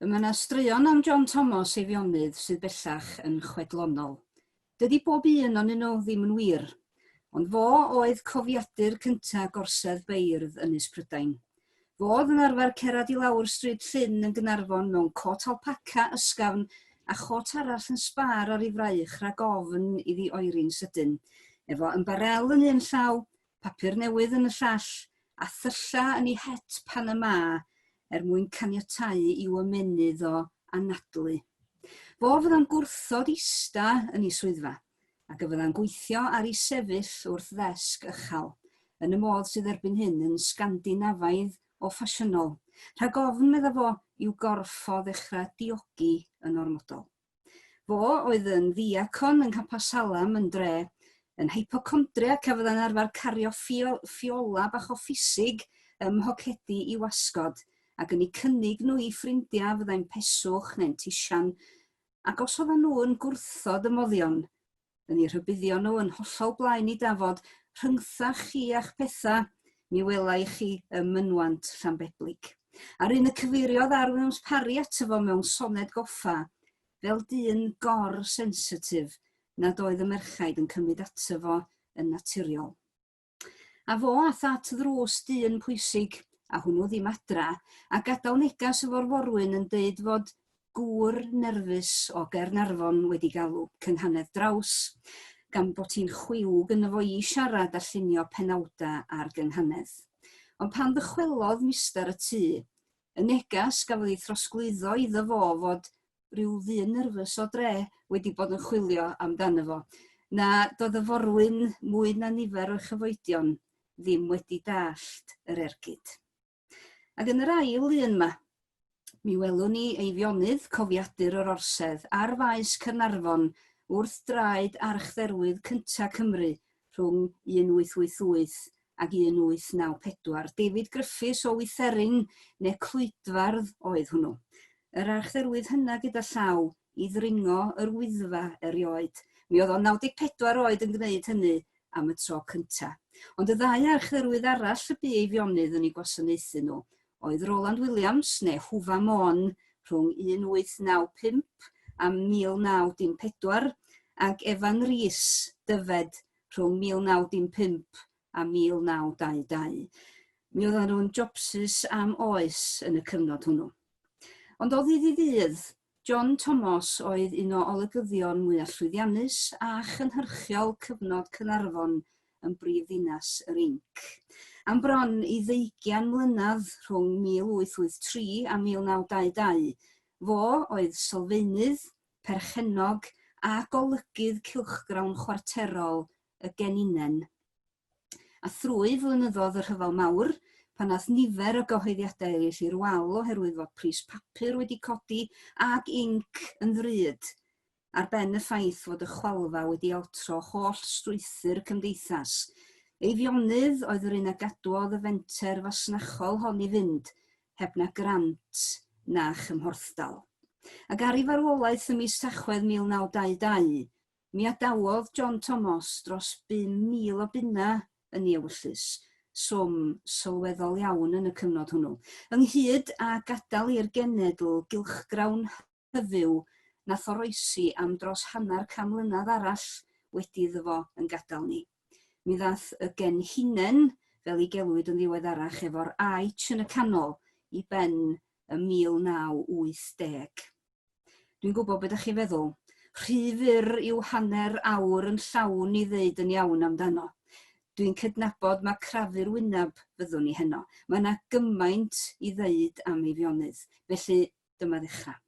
Mae yna straeon am John Thomas Eifionydd sydd bellach yn chwedlonol. Dydy bob un onyn nhw ddim yn wir. Ond fo oedd cofiadur cynta Gorsedd Beirdd Ynys Prydain. Fo oedd yn arfer cerad i lawr Stryd Llyn yn Gynarfon mewn cot alpaca ysgafn a chot arall yn sbâr ar ei fraich rhag ofn iddi oeri'n sydyn. Efo ymbarel yn un llaw, papur newydd yn y llall, a thylla yn ei het Panama er mwyn caniatáu i'w ymennydd o anadlu. Fo fydda'n gwrthod ista yn ei swyddfa, ac y fydda'n gweithio ar ei sefyll wrth ddesg ychal, yn y modd sydd erbyn hyn yn Sgandinafaidd o ffasiynol, rhag ofn, medda fo, i'w gorff o ddechrau diogi yn ormodol. Fo oedd yn ddiacon yng Nghapasalam yn dre, yn hypochondriac a fydda'n arfer cario ffiola bach o ffisig ym mhocedi i wasgod ac yn eu cynnig nhw i ffrindiau fyddai'n peswch neu'n tisian, ac os oeddan nhw yn gwrthod y moddion, yn eu rhybuddio nhw yn hollol blaen i dafod, rhyngthach chi a'ch petha, mi wela i chi ym mynwant Llanbeblig. A'r un y cyfeiriodd R. Williams Parry ato fo mewn soned goffa, fel dyn gor-sensitif nad oedd y merchaid yn cymryd ato fo yn naturiol. A fo ath at ddrws dyn pwysig, a hwnnw ddim adra, a gadael negas efo'r forwyn yn deud fod gŵr nerfus o Gaernarfon wedi galw cynghanedd draws, gan bod hi'n chwiw gynno fo i siarad a llunio penawda ar gynghanedd. Ond pan ddychwelodd mistar y tŷ, y negas gafodd ei throsglwyddo iddo fo fod rhyw ddyn nerfus o dre wedi bod yn chwilio amdano fo. Na, doedd y forwyn mwy na nifer o'i chyfoedion ddim wedi dallt yr ergyd. Ac yn yr ail lun 'ma, mi welwn ni Eifionydd, cofiadur yr Orsedd, ar faes Caernarfon wrth draed archdderwydd cynta Cymru rhwng 1888 ag 1894. David Griffiths o Wytherin, neu Clwydfardd oedd hwnnw. Yr archdderwydd hynna gyda llaw i ddringo yr Wyddfa erioed. Mi oedd o'n 94 oed yn gwneud hynny am y tro cynta. Ond y ddau archdderwydd arall y bu Eifionydd yn eu gwasanaethu nhw oedd Roland Williams, neu Hwfa Môn, rhwng 1895 a 1914, ac Evan Rees, Dyfed, rhwng 1915 a 1922. Mi oedden nhw'n jobsys am oes yn y cyfnod hwnnw. Ond o ddydd i ddydd, John Tomos oedd un o olygyddion mwyaf llwyddiannus a chynhyrchiol cyfnod Caernarfon yn brif ddinas yr inc. Am bron i ddeugian mlynedd rhwng 1883 a 1922, fo oedd sylfaenydd, perchennog a golygydd cylchgrawn chwarterol Y Geninen. A thrwy flynyddoedd y Rhyfel Mawr, pan ath nifer o gyhoeddiadau eraill i'r wal oherwydd fod pris papur wedi codi ac inc yn ddrud, ar ben y ffaith fod y chwalfa wedi altro holl strwythur cymdeithas, Eifionydd oedd yr un a gadwodd y fenter fasnachol hon i fynd, heb na grant na chymhorthdal. Ac ar ei farwolaeth ym mis Tachwedd 1922, Mi adawodd John Tomos dros 5,000 o bunnau yn ei ewyllys, swm sylweddol iawn yn y cyfnod hwnnw, ynghyd â gadael i'r genedl gylchgrawn hyfyw nath oroesi am dros hanner can mlynedd arall wedi iddo fo yn gadael ni. Mi ddath y genhinen, fel y'i gelwid yn ddiweddarach efo'r aich yn y canol, i ben ym 1980. Dwi'n gwybod be dach chi'n feddwl. Rhy fyr yw hanner awr yn llawn i ddeud yn iawn amdano. Dwi'n cydnabod ma' crafu'r wyneb fyddwn i heno. Mae yna gymaint i ddeud am Eifionydd. Felly, dyma ddechrau.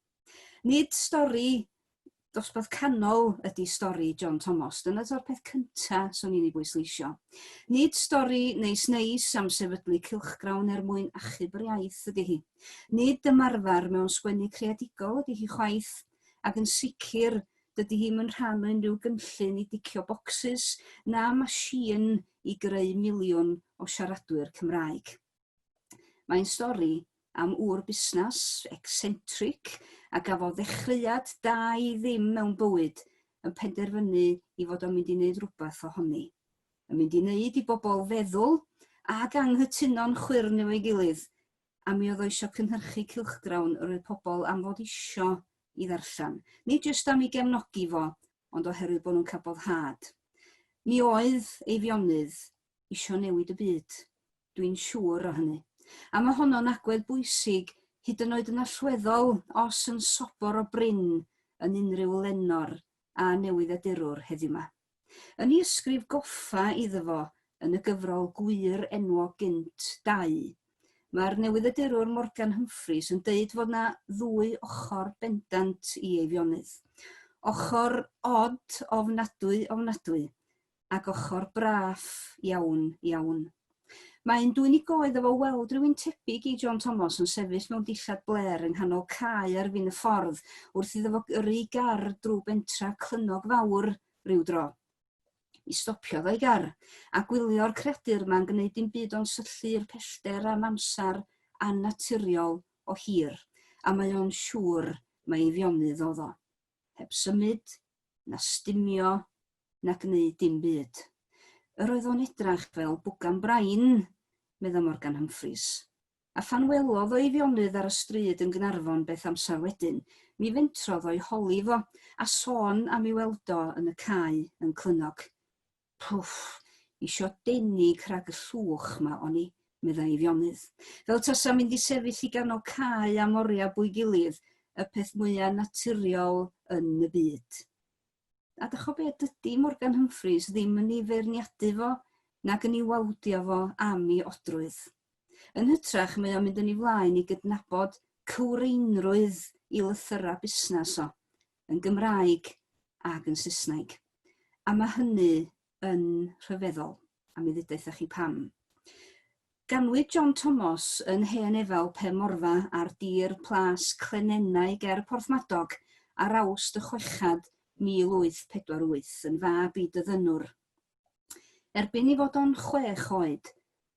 Nid stori dosbarth canol ydy stori John Tomos. Dyna to'r peth cynta swn i'n ei bwysleisio. Nid stori neis neis am sefydlu cylchgrawn er mwyn achub yr iaith ydy hi. Nid ymarfer mewn sgwennu creadigol ydy hi chwaith, ac yn sicr dydy hi'm yn rhan o unrhyw gynllun i dicio bocsys na mashîn i greu miliwn o siaradwyr Cymraeg. Mae'n stori am ŵr busnes ecsentric a gafodd ddechreuad da i ddim mewn bywyd yn penderfynu i fod o'n mynd i wneud rhywbeth ohoni. Yn mynd i wneud i bobl feddwl ac anghytuno'n chwyrn efo'i gilydd. A mi oedd o isio cynhyrchu cylchgrawn yr oedd pobl am fod isio i ddarllen. Nid jyst am ei gefnogi fo, ond oherwydd bod nhw'n cael boddhad. Mi oedd Eifionydd isio newid y byd. Dwi'n siŵr o hynny. A mae honno'n agwedd bwysig, hyd yn oed yn allweddol, os yn sobor o brin yn unrhyw lenor a newyddiadurwr heddiw 'ma. Yn ei ysgrif goffa iddo fo yn y gyfrol Gwŷr Enwog Gynt, Dau, mae'r newyddiadurwr Morgan Humphreys yn deud fod 'na ddwy ochr bendant i Eifionydd. Ochr od ofnadwy ofnadwy, ac ochr braff iawn iawn. Mae'n dwyn i goedd efo weld rhywun tebyg i John Thomas yn sefyll mewn dillad blêr yng nghanol cae ar fin y ffordd wrth iddo fo gyrru ei gar drwy bentra Clynnog Fawr ryw dro. Mi stopiodd o'i gar, a gwylio'r creadur 'ma'n gwneud dim byd ond syllu i'r pellter am amser annaturiol o hir, a mae o'n siŵr mai Eifionydd o'dd o. Heb symud, na stumio, na gwneud dim byd. Yr oedd o'n edrach fel bwgan brain, medda Morgan Humphreys. A phan welodd o Eifionydd ar y stryd yn G'narfon beth amsar wedyn, mi fentrodd o'i holi fo, a sôn am ei weld o yn y cae yn Clynnog. Pwff, isio denig rhag y llwch 'ma o'n i, medda Eifionydd. Fel tasa mynd i sefyll i ganol cae am oria bwy gilydd, y peth mwya naturiol yn y byd. A dych be, dydy Morgan Humphreys ddim yn ei feirniadu fo, nag yn ei wawdio fo am ei odrwydd. Yn hytrach, mae o'n mynd yn ei flaen i gydnabod cywreinrwydd i lythyrau busnes o, yn Gymraeg ac yn Saesneg. A mae hynny yn rhyfeddol, a mi ddeudai chi pam. Ganwyd John Tomos yn hen Efel Pen Morfa ar dir Plas Clenennau ger Porthmadog ar Awst y Chwechad 1848, yn fab i dyddynwr. Erbyn ei fod o'n chwech oed,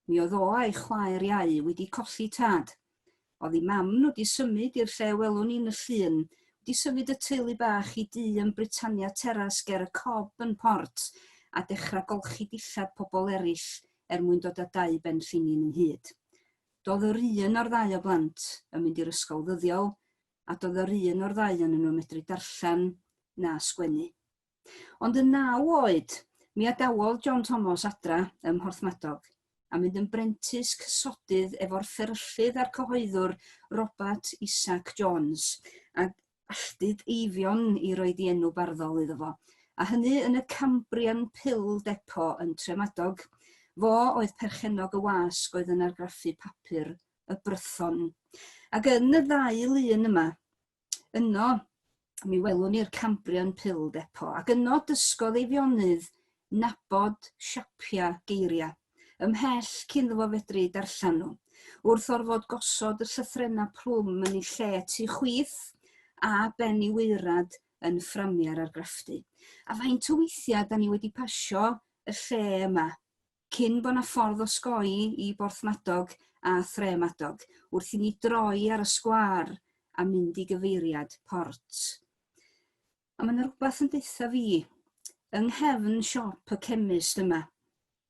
mi oedd o a'i chwaer iau wedi colli tad. Oedd 'u mam nhw 'di symud i'r lle welwn ni yn y llun, wedi symud y teulu bach i dŷ yn Britannia Terrace ger y Cob yn Port a dechrau golchi dillad pobl eraill er mwyn dod â dau ben llinyn ynghyd. Doedd yr un o'r ddau o blant yn mynd i'r ysgol ddyddiol, a doedd yr un o'r ddau o'nyn nhw'n medru darllen na sgwennu. Ond yn naw oed, mi adawodd John Thomas adra ym Mhorthmadog a mynd yn brentis cysodydd efo'r fferyllydd a'r cyhoeddwr Robat Isaac Jones, a alltud Eifion i roid 'i enw barddol iddo fo, a hynny yn y Cambrian Pill Depot yn Tremadog. Fo oedd perchennog y wasg oedd yn argraffu papur y Brython. Ac yn y ddau lun yma, yno, mi welwn ni'r Cambrian Pill Depot, ac yno dysgodd Eifionydd nabod siapia geiriau, ymhell cyn iddo fo fedru darllen nhw, wrth orfod gosod y llythrennau plwm yn eu lle tu chwith a ben i waerad yn fframiau'r argraffdy. A faint o weithiau da ni wedi pasio y lle yma cyn bod 'na ffordd osgoi i Borthmadog a Thre Madog, wrth i ni droi ar y sgwâr a mynd i gyfeiriad Port. A mae 'na rwbath yn deutha fi, yng nghefn siop y cemist yma,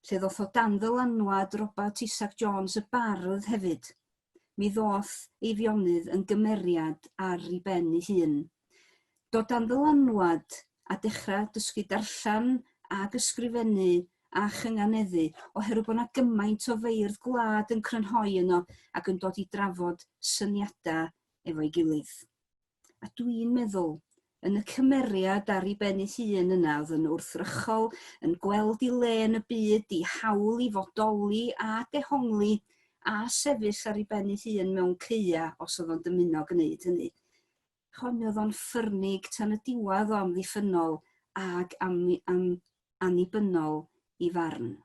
lle ddoth o dan ddylanwad Robat Isaac Jones y bardd hefyd, mi ddoth Eifionydd yn gymeriad ar 'i ben 'i hun. Dod dan ddylanwad a dechrau dysgu darllen ag ysgrifennu a chynganeddu oherwydd bod 'na gymaint o feirdd gwlad yn crynhoi yno ac yn dod i drafod syniadau efo'i gilydd. A dwi'n meddwl, yn y cymeriad ar ei ben ei hun yna oedd yn wrthrychol, yn gweld ei le yn y byd, ei hawl i fodoli a dehongli, a sefyll ar ei ben ei hun mewn caeau os oedd o'n dymuno gwneud hynny. Ch'mo' mi oedd o'n ffyrnig tan y diwedd o amddiffynnol ag am, am annibynnol i farn.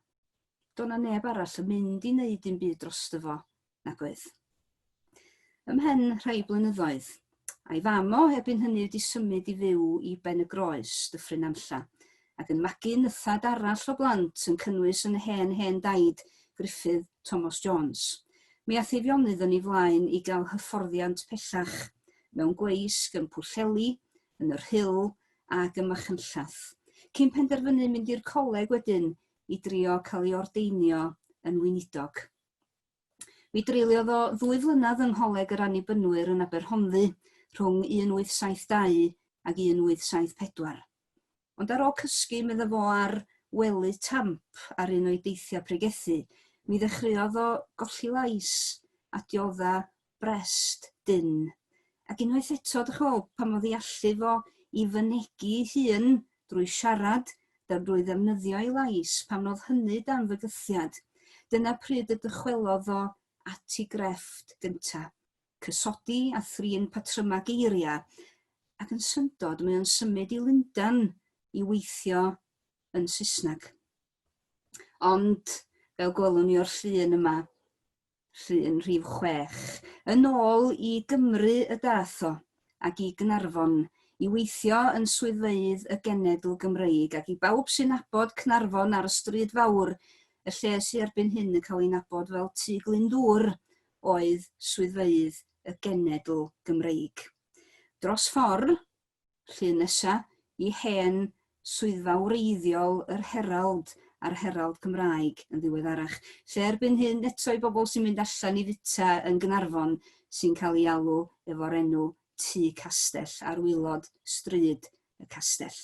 Do' 'na neb arall yn mynd i wneud dim byd drosto fo, nag oedd. Ymhen rhai blynyddoedd, a'i fam o erbyn hynny wedi symud i fyw i Ben y Groes, Dyffryn Nantlla, ac yn magu nythad arall o blant yn cynnwys yn hen hen daid, Gruffydd Thomas Jones. Mi ath Eifionydd yn ei flaen i gael hyfforddiant pellach mewn gweisg yn Pwllheli, yn y Rhyl ac ym Machynlleth, cyn penderfynu mynd i'r coleg wedyn i drio cael ei ordeinio yn weinidog. Mi dreuliodd o ddwy flynedd yng Ngholeg yr Annibynwyr yn Aberhonddu rhwng 1872 ag 1874. Ond ar ôl cysgu, medda fo, ar wely tamp ar un o'i deithiau pregethu, mi ddechreuodd o golli lais a diodda brest dynn. Ac unwaith eto, dych chi'n weld, pan oedd ei allu fo i fynegi ei hun drwy siarad, drwy ddefnyddio ei lais, pan oedd hynny dan fygythiad, dyna pryd y dychwelodd o at ei grefft gynta. Cysodi a thrin patrymau geiriau, ac yn syndod mae o'n symud i Lundan i weithio yn Saesneg. Ond, fel gwelwn ni o'r llun yma, llun rhif 6, yn ôl i Gymru y daeth o, ac i Gnarfon, i weithio yn swyddfeydd y genedl Gymreig, ac i bawb sy'n nabod Cnarfon ar y stryd fawr, y lle sy erbyn hyn yn cael ei nabod fel Tŷ Glyndŵr, oedd swyddfeydd y genedl Gymreig. Dros ffordd, llun nesa, i hen swyddfa wreiddiol yr Herald a'r Herald Cymraeg yn ddiweddarach, lle erbyn hyn eto i bobl sy'n mynd allan i fwyta yn Gaernarfon sy'n cael ei alw efo'r enw Tŷ Castell ar waelod stryd y castell.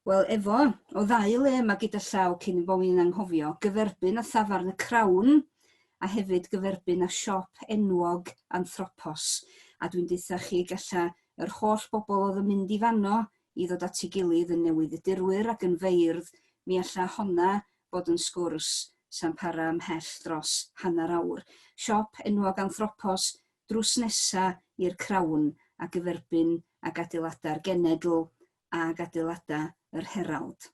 Wel, efo, o ddau le yma gyda llaw cyn bo fi'n anghofio, gyferbyn â thafarn y Crown a hefyd gyferbyn â siop enwog Anthropos. A dwi'n deutha chi galla yr holl bobl oedd yn mynd i fanno i ddod at ei gilydd yn newyddiadurwyr ac yn feirdd, mi alla honna fod yn sgwrs sa'n para ymhell dros hanner awr. Siop enwog Anthropos drws nesa i'r Crown a gyferbyn ag adeiladau'r Genedl ag adeiladau yr Herald.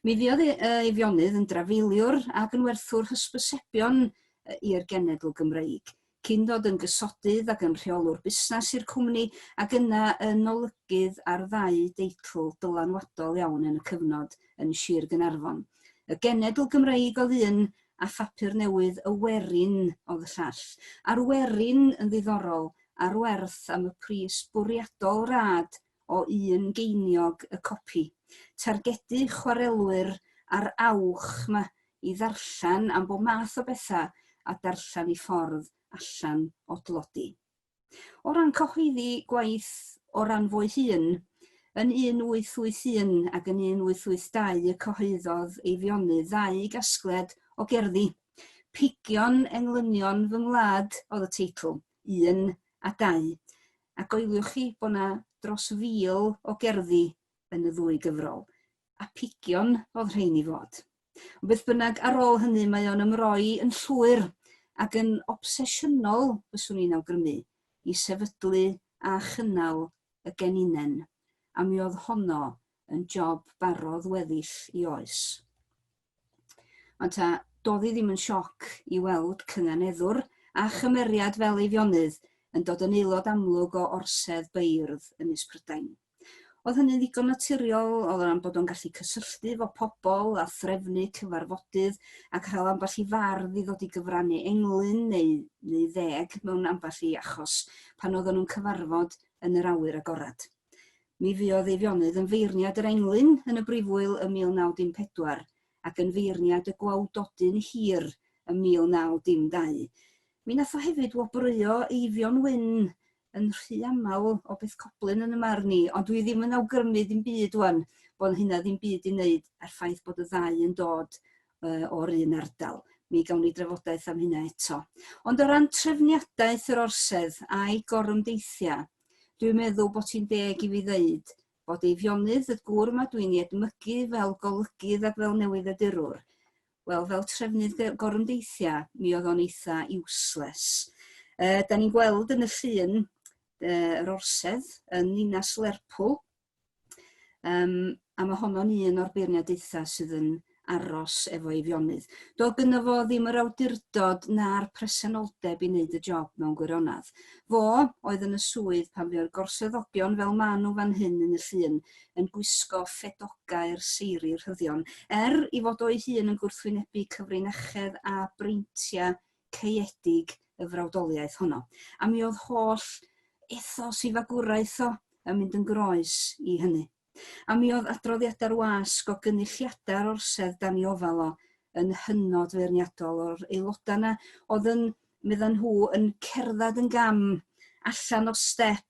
Mi fuodd Eifionydd yn drafeiliwr ac yn werthwr hysbysebion i'r genedl Gymreig, cyn dod yn gysodydd ac yn rheolwr busnes i'r cwmni ac yna yn olygydd ar ddau deitl dylanwadol iawn yn y cyfnod yn Sir Gaernarfon. Y Genedl Gymreig oedd un a phapur newydd Y Werin oedd y llall. A'r Werin yn ddiddorol, ar werth am y pris bwriadol rad o un geiniog y copi. Targedu chwarelwyr a'r awch 'ma i ddarllen am bob math o bethau a darllen eu ffordd allan o dlodi. O ran cyhoeddi gwaith o ran fo'i hun, yn 1881 ac yn 1882 y cyhoeddodd Eifionydd ddau gasgliad o gerddi. Pigion Englynion Fy Ngwlad oedd y teitl, un a dau. A goeliwch chi bod 'na dros fil o gerddi yn y ddwy gyfrol. A pigion oedd rhein i fod. Ond beth bynnag, ar ôl hynny mae o'n ymroi yn llwyr ac yn obsesiynol, fyswn i'n awgrymu, i sefydlu a chynnal y geninen, a mi oedd honno yn job barodd weddill i oes. Ond ta, doedd hi ddim yn sioc i weld cynganeddwr a chymeriad fel Eifionydd yn dod yn aelod amlwg o orsedd beirdd Ynys Prydain. Oedd hynny'n ddigon naturiol o ran bod o'n gallu cysylltu efo pobl a threfnu cyfarfodydd a cael ambell i fardd i ddod i gyfrannu englyn neu, neu ddeg mewn ambell i achos pan oedden nhw'n cyfarfod yn yr awyr agorad. Mi fuodd Eifionydd yn feirniad yr englyn yn y brifwyl ym 1914 ac yn feirniad y gwawdodyn hir ym 1912. Mi nath o hefyd wobrwyo Eifion Wyn yn rhy aml o beth coblyn yn 'y marn i, ond dwi ddim yn awgrymu ddim byd ŵan bod hynna ddim byd i wneud â'r ffaith bod y ddau yn dod uh, o'r un ardal. Mi gawn ni drafodaeth am hynna eto. Ond o ran trefniadaeth yr orsedd a'i gorymdeithiau, dwi'n meddwl bod hi'n deg i fi ddeud bod Eifionydd, y gŵr yma dwi'n ei edmygu fel golygydd ac fel newyddiadurwr, Wel, fel trefnydd gorymdeithiau, mi oedd o'n eitha useless. Da ni'n gweld yn y llun yr orsedd yn ninas Lerpwl, a mae honno'n un o'r beirniadaethau sydd yn aros efo Eifionydd. Doedd gynno fo ddim yr awdurdod na'r presenoldeb i wneud y job mewn gwirionedd. Fo oedd yn y swydd pan fuo'r gorseddogion fel maen nhw fan hyn yn y llun yn gwisgo ffedogau'r seiri rhyddion, er i fod o'i hun yn gwrthwynebu cyfrinachedd a breintiau caeedig y frawdoliaeth honno. A mi oedd holl ethos i fagwraeth o yn mynd yn groes i hynny. A mi oedd adroddiadau'r wasg o gynulliadau'r orsedd dan ei ofal o yn hynod feirniadol o'r aelodau yna oedd yn, meddan nhw, yn cerdded yn gam allan o step,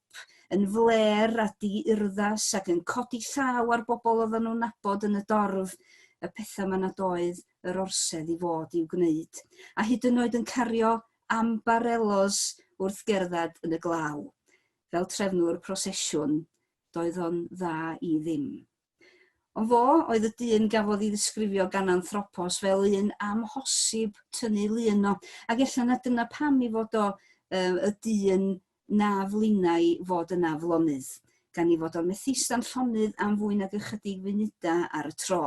yn flêr a di-urddas ac yn codi llaw ar bobl oedden nhw'n nabod yn y dorf, y pethau 'ma nad oedd yr orsedd i fod i'w gwneud, a hyd yn oed yn cario ambarelos wrth gerdded yn y glaw. Fel trefnwr prosesiwn, doedd o'n dda i ddim. Ond fo oedd y dyn gafodd ei ddisgrifio gan Anthropos fel un amhosib tynnu lun o, ac ella na dyna pam ei fod o y dyn na flinai fod yn aflonydd, gan ei fod o'n methu ista'n llonydd am fwy nag ychydig funudau ar y tro.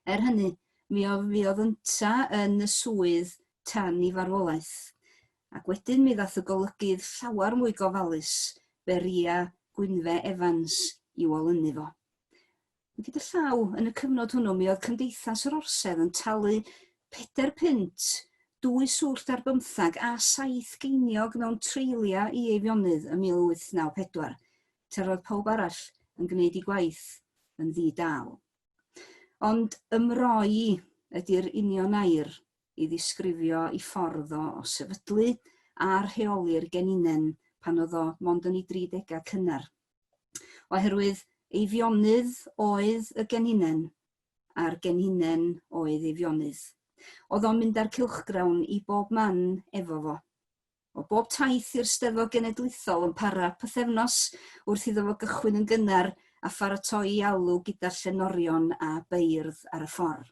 Er hynny, mi oedd, mi oedd ynta yn y swydd tan ei farwolaeth, ac wedyn mi ddath y golygydd llawer mwy gofalus, Beria Gwynfe Evans, i'w olynu fo. Ond gyda llaw, yn y cyfnod hwnnw mi oedd Cymdeithas yr Orsedd yn talu pedair punt, dwy swllt ar bymthag a saith geiniog mewn treuliau i Eifionydd ym 1894, tra roedd pawb arall yn gwneud eu gwaith yn ddi-dâl. Ond ymroi ydy'r union air i ddisgrifio 'i ffordd o o sefydlu a rheoli'r geninen pan oedd o mond yn ei dridegau cynnar. Oherwydd Eifionydd oedd y geninen, a'r geninen oedd Eifionydd. Oedd o'n mynd â'r cylchgrawn i bob man efo fo. O bob taith i'r Steddfod Genedlaethol yn para pythefnos wrth iddo fo gychwyn yn gynnar a pharatoi i alw gyda llenorion a beirdd ar y ffordd.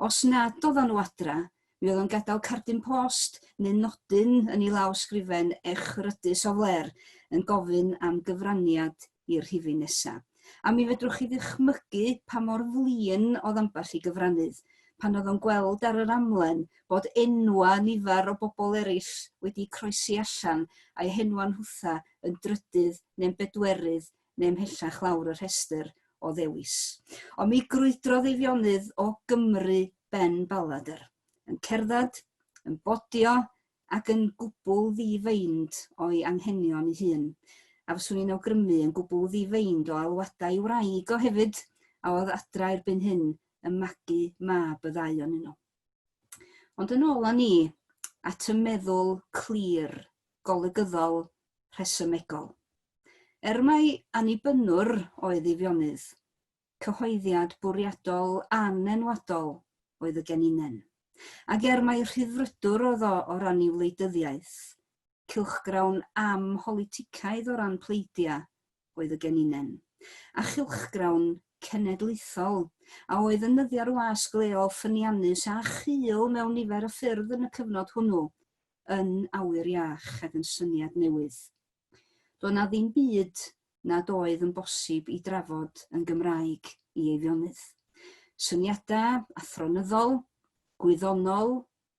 Os nad oeddan nhw adra, mi oedd o'n gadael cardyn post neu nodyn yn ei law sgrifen echrydus o flêr yn gofyn am gyfraniad i'r rhifyn nesa. A mi fedrwch chi ddychmygu pa mor flin oedd ambell i gyfrannydd pan oedd o'n gweld ar yr amlen bod enwa nifer o bobl eraill wedi croesi allan a'u henwa nhwtha yn drydydd neu'n bedwerydd neu ymhellach lawr y rhestr o ddewis. Ond mi grwydrodd Eifionydd o Gymru ben baladr, yn cerdded, yn bodio ac yn gwbl ddi-feind o'i anghenion ei hun. A fyswn i'n awgrymu yn gwbl ddi-feind o alwadau wraig o hefyd, a oedd adra erbyn hyn yn magu mab y ddau o'nyn nhw. Ond yn ôl â ni at y meddwl clir, golygyddol, rhesymegol. Er mai annibynnwr oedd Eifionydd, cyhoeddiad bwriadol anenwadol oedd y geninen. Ac er mai rhyddfrydwr oedd o o ran ei wleidyddiaeth, cylchgrawn amholiticaidd o ran pleidiau oedd y geninen, a chylchgrawn cenedlaethol, a oedd yn nyddiau'r wasg leol ffyniannus a chul mewn nifer o ffyrdd yn y cyfnod hwnnw, yn awyr iach ac yn syniad newydd. Doedd 'na ddim byd nad oedd yn bosib i drafod yn Gymraeg i Eifionydd. Syniadau athronyddol, gwyddonol,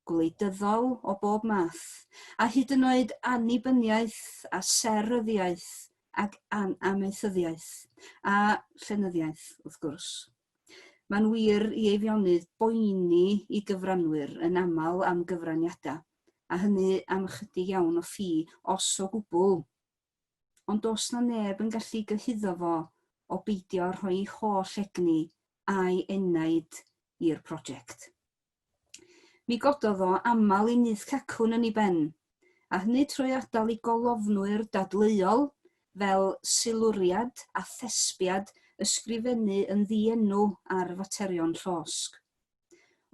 gwleidyddol o bob math, a hyd yn oed annibyniaeth a seryddiaeth ac amaethyddiaeth, a llenyddiaeth, wrth gwrs. Mae'n wir i Eifionydd boeni i gyfranwyr yn aml am gyfraniadau, a hynny am ychydig iawn o ffi, os o gwbl. Ond does 'na neb yn gallu gyhuddo fo o beidio rhoi'i holl egni a'i enaid i'r prosiect. Mi gododd o aml i nyth cacwn yn ei ben, a hynny trwy adael i golofnwyr dadleuol fel silwriad a thesbiad ysgrifennu yn ddienw ar faterion llosg.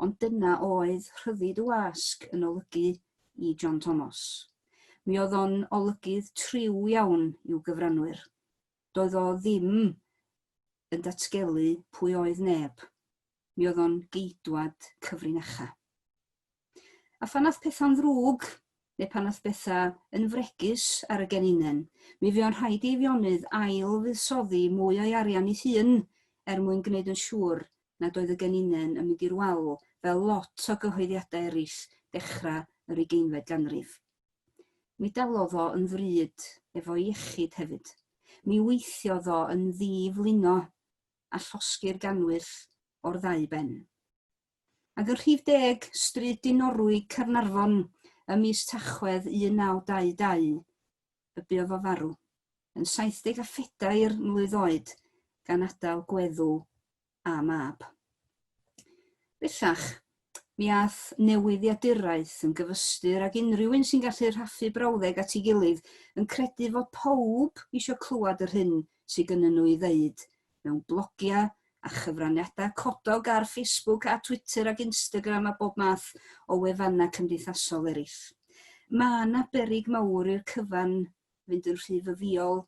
Ond dyna oedd rhyddid y wasg yn olygu i John Thomas. Mi oedd o'n olygydd triw iawn i'w gyfranwyr. Doedd o ddim yn datgelu pwy oedd neb. Mi oedd o'n geidwad cyfrinacha. A phan ath pethau'n ddrwg, neu pan ath bethau yn fregus ar y geninen, mi fuo'n rhaid i Eifionydd ail fuddsoddi mwy o'i arian ei hun er mwyn gwneud yn siŵr nad oedd y geninen yn mynd i'r wal fel lot o gyhoeddiadau eraill dechrau yr ugeinfed ganrif. Mi dalodd o yn ddrud efo'i iechyd hefyd. Mi weithiodd o yn ddi-flino a llosgi'r gannwyll o'r ddau ben. Ac yn rhif deg, Stryd Dinorwig, Caernarfon, ym mis Tachwedd 1922, y buodd o farw, yn 74 mlwydd oed, gan adael gweddw a mab. Bellach, Mi ath newyddiaduraeth yn gyfystyr ag unrhyw un sy'n gallu rhaffu brawddeg at ei gilydd yn credu fod pawb isio clywed yr hyn sydd gynnyn nhw i ddeud mewn blogiau a chyfraniadau codog ar Facebook a Twitter ac Instagram a bob math o wefannau cymdeithasol eraill. Mae 'na beryg mawr i'r cyfan fynd yn rhy fyfïol,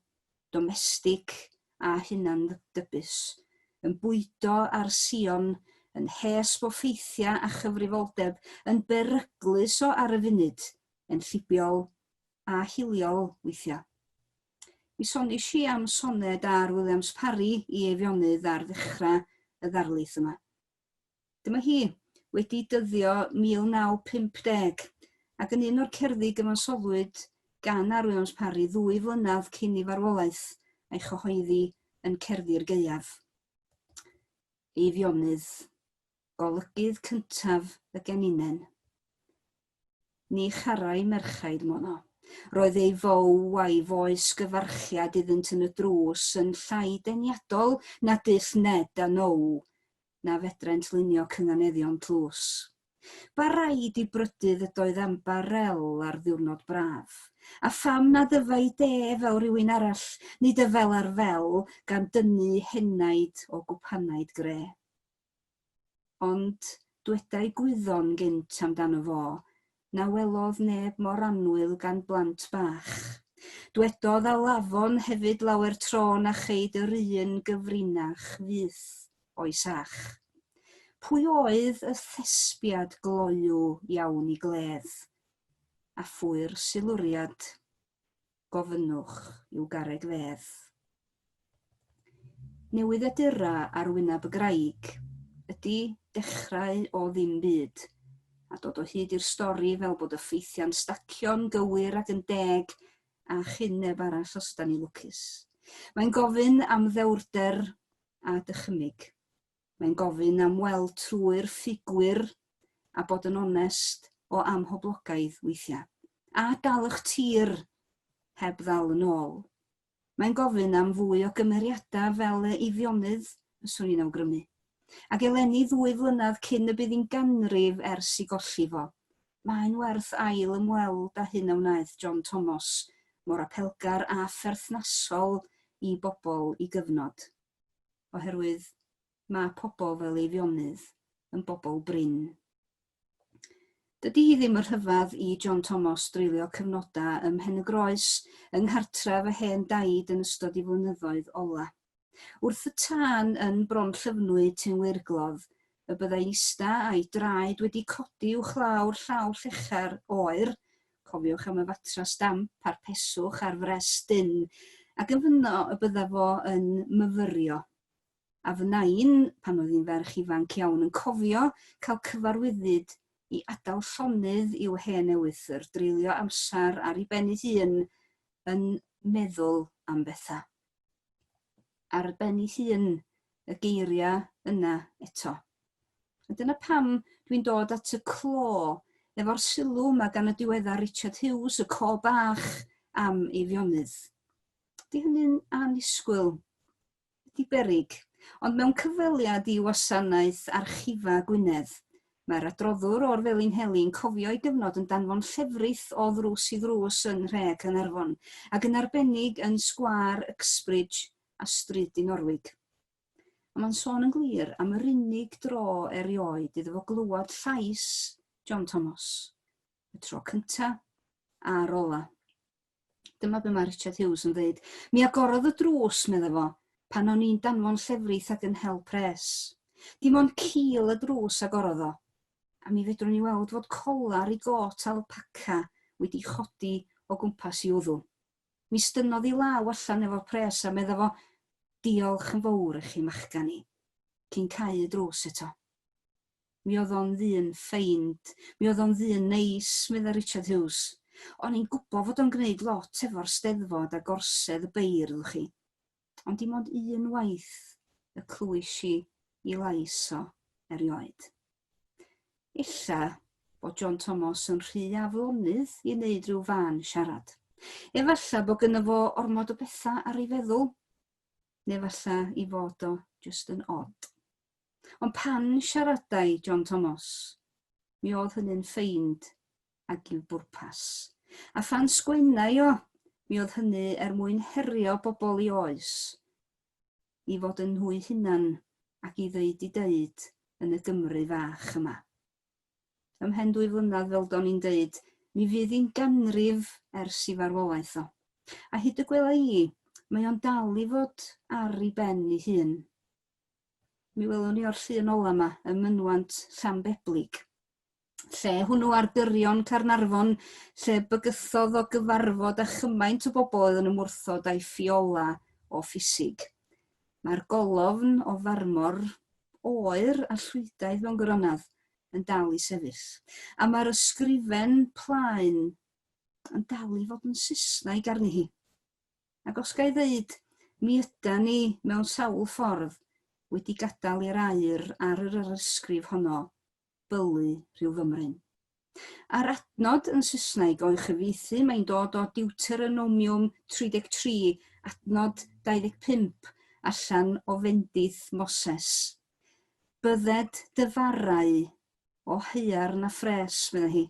domestig a hunandybus, yn bwydo ar sïon, yn hesb o ffeithiau a chyfrifoldeb, yn beryglus o ar y funud, enllibiol a hiliol weithiau. Mi sonish i am soned ar Williams Parry i Eifionydd ar ddechrau y ddarlith yma. Dyma hi, wedi dyddio 1950, ac yn un o'r cerddi gyfansoddwyd gan R. Williams Parry ddwy flynedd cyn ei farwolaeth, a'i chyhoeddi yn Cerddi'r Gaeaf. Eifionydd, golygydd cyntaf y Geninen. Ni charai merchaid mono. Roedd ei fow a'i foes gyfarchiad iddynt yn y drws yn llai deniadol na dull Ned a Now, na fedrent lunio cynganeddion tlws. Baraid i brydydd ydoedd ambarel ar ddiwrnod braf. A pham na ddyfai de fel rhywun arall, nid y fel ar fel, gan dynnu henaid o gwpanaid gre. Ond dwedai Gwyddon gynt amdano fo, na welodd neb mor annwyl gan blant bach. Dwedodd Alafon hefyd lawer tro na cheid yr un gyfrinach fyth o'i sach. Pwy oedd y thesbiad gloyw iawn i gledd? A phwy'r silwriad? Gofynnwch i'w garreg fedd. Newyddiadura ar wyneb y graig ydy dechrau o ddim byd, a dod o hyd i'r stori fel bod y ffeithiau'n stacio'n gywir ac yn deg a chyn neb arall os da ni lwcus. Mae'n gofyn am ddewrder a dychymyg. Mae'n gofyn am weld trwy'r ffugwyr a bod yn onest o amhoblogaidd weithiau. A dal eich tir heb ddal yn ôl. Mae'n gofyn am fwy o gymeriadau fel y Eifionydd, fyswn i'n awgrymu. Ac eleni ddwy flynedd cyn y bydd hi'n ganrif ers i golli fo, mae'n werth ail ymweld â hyn a wnaeth John Tomos, mor apelgar a pherthnasol i bobl i gyfnod. Oherwydd mae pobl fel Eifionydd yn bobl brin. Dydy hi ddim yn rhyfedd i John Tomos dreulio cyfnodau ym Mhen-y-groes yng nghartref y hen daid yn ystod ei flynyddoedd ola. Wrth y tân yn Bron Llyfnwy, Tyn Weirglodd, y byddai'n ista a'i draed wedi codi uwchlaw'r llaw llechar oer, cofiwch am y fatras damp a'r peswch a'r wres dynn, ac yn fynno y bydda fo yn myfyrio. A fy nain, pan oedd hi'n ferch ifanc iawn, yn cofio cael cyfarwyddyd i adael llonydd i'w hen ewythr dreulio amser ar ei ben ei hun yn meddwl am bethau. Ar ben ei hun, y geiriau yna eto. A dyna pam dwi'n dod at y clo efo'r sylw yma gan y diweddar Richard Hughes, y co bach am Eifionydd. Di hynny'n annisgwyl? Ydy beryg, ond mewn cyfweliad i Wasanaeth Archifau Gwynedd, mae'r adroddwr o'r Felinheli yn cofio ei gyfnod yn danfon llefrith o ddrws i ddrws yn nhre Caernarfon, ac yn arbennig yn Sgwâr Uxbridge a Stryd Dinorwig. A mae'n sôn yn glir am yr unig dro erioed iddo fo glywed llais John Thomas, y tro cynta' a'r ola'. Dyma be mae Richard Hughes yn dweud. Mi agorodd y drws, medda fo, pan o'n i'n danfon llefrith ac yn hel pres. Dim ond cil y drws agorodd o, a mi fedrwn ni weld fod colar i got alpaca wedi chodi o gwmpas i wddw. Mi stynnodd i law allan efo'r pres a medda fo, Diolch yn fowr i chi machgan i, cyn cau y drws eto. Mi oedd o'n ddyn ffeind, mi oedd o'n ddyn neis, medda Richard Hughes. O'n i'n gwybod fod o'n gwneud lot efo'r Steddfod a Gorsedd y Beirdd, wch chi. Ond dim ond un waith y clywis i 'i lais o erioed. Ella bod John Tomos yn rhy aflonydd i wneud rhyw fân siarad. Efalla bod gynno fo ormod o bethau ar ei feddwl, neu efalla i fod o jyst yn od. Ond pan siaradai John Tomos? Mi oedd hynny'n ffeind ag i'w bwrpas. A phan sgwennai o, mi oedd hynny er mwyn herio bobl i oes, i fod yn nhw'u hunan ac i ddeud 'u deud yn y Gymru fach yma. Ymhen dwy flynedd, fel do'n i'n deud, mi fydd hi'n ganrif ers i farwolaeth o. A hyd y gwela i, mae o'n dal i fod ar 'i ben 'i hun. Mi welwn ni o'r llun ola 'ma ym mynwant Llanbeblig. Lle hwnnw ar gyrion Caernarfon, lle bygythodd o gyfarfod â chymaint o bobl oedd yn ymwrthod â'i ffiola o ffisig. Mae'r golofn o farmor oer a llwydaidd mewn gwirionedd yn dal i sefyll. A mae'r ysgrifen plaen yn dal i fod yn Saesneg arni hi. Ac os ga i ddeud, mi ydan ni mewn sawl ffordd wedi gadael i'r aur ar yr arysgrif honno bylu rhyw fymryn. A'r adnod yn Saesneg o'i chyfieithu, mae'n dod o Deuteronomium 33, adnod 25, allan o fendith Moses. Bydded dy farau o haearn a phres, meddai hi,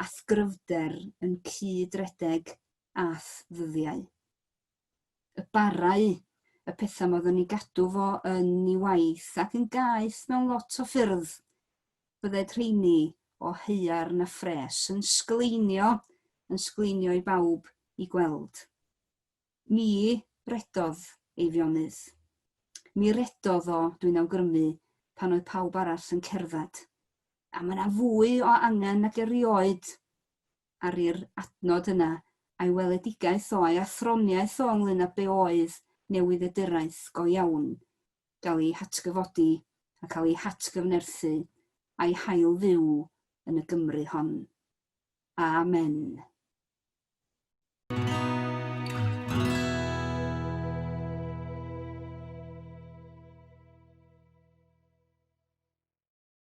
a'th gryfder yn cyd-redeg a'th ddyddiau. Y barau, y pethau ma oedd yn ei gadw fo yn ei waith ac yn gaeth mewn lot o ffyrdd. Bydded rheini o haearn a phres yn sgleinio, yn sgleinio i bawb i gweld. Mi redodd Eifionydd. Mi redodd o, dwi'n awgrymu, pan oedd pawb arall yn cerdded. A mae yna fwy o angen nag erioed ar i'r adnod yna a'i weledigaeth o a'i athroniaeth o ynglŷn â be oedd newyddiaduraeth go iawn gael ei hatgyfodi a cael ei hatgyfnerthu a'i hail-fyw yn y Gymru hon. Amen.